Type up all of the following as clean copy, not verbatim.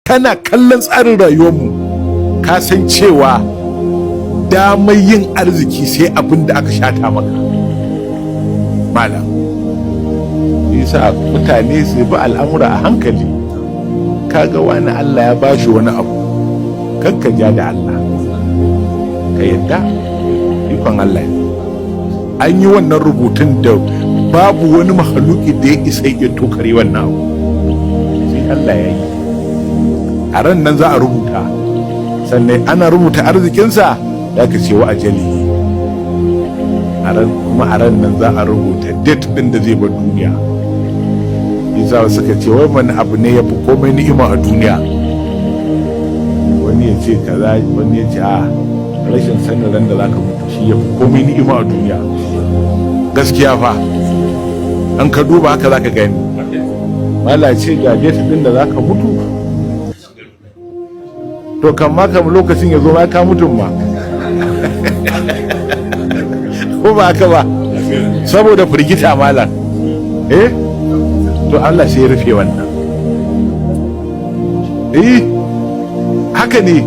Kana kallon tsarin rayuwarmu, ka san cewa damar yin arziki sai abin da aka shata maka, malam. Yasa mutane su bi al'amura a hankali. Kaga wani Allah ya bashi wani abu, kakka ja da Allah, ka yadda ikon Allah ne. An yi wannan rubutun da babu wani mahaluki da ya isa ya tokare wannan abu, sai Allah ya yi. A ran nan za a rubuta, sannan ana rubuta arzikinsa da aka ce wa ajali a ran, kuma a ran nan za a rubuta date din da zai bar duniya. Isa suka ce, wai wani abu ne ya fi komai ni'ima a duniya? Wani ya ce kaza, wani ya ce a rashin sanin ran da za ka mutu shi ya fi komai ni'ima a duniya. Gaskiya fa, an ka duba haka za ka gani. Mala ce ga date din da za ka mutu, to kan ma kam lokacin ya zo ma ka mutum ma, ko ba haka ba? Saboda firgita, malam. Eh, to Allah sai ya rufe wannan. Eh, haka ne.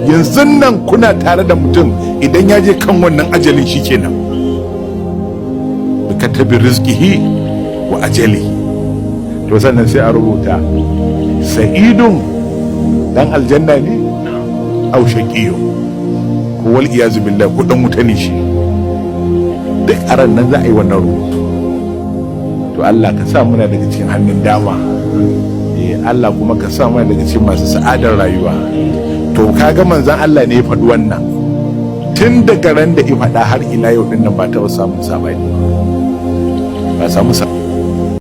Yanzu nan kuna tare da mutum, idan ya je kan wannan ajalin, shikenan, katabi rizqihi wa ajalihi. To sannan sai a rubuta sa'idun, dan aljanna ne, au shaqiyo, ko wal iyazu billah, ko dan wuta ne shi. Duk a ran nan za a yi wannan rubutu. To Allah ka sa muna daga cikin hannun dama. Eh, Allah kuma ka sa muna daga cikin masu sa'adar rayuwa. To kaga manzon Allah ne ya faɗi wannan. Tun daga ran da ya faɗa har ila yau din nan ba taɓa samun sabani ba, samu.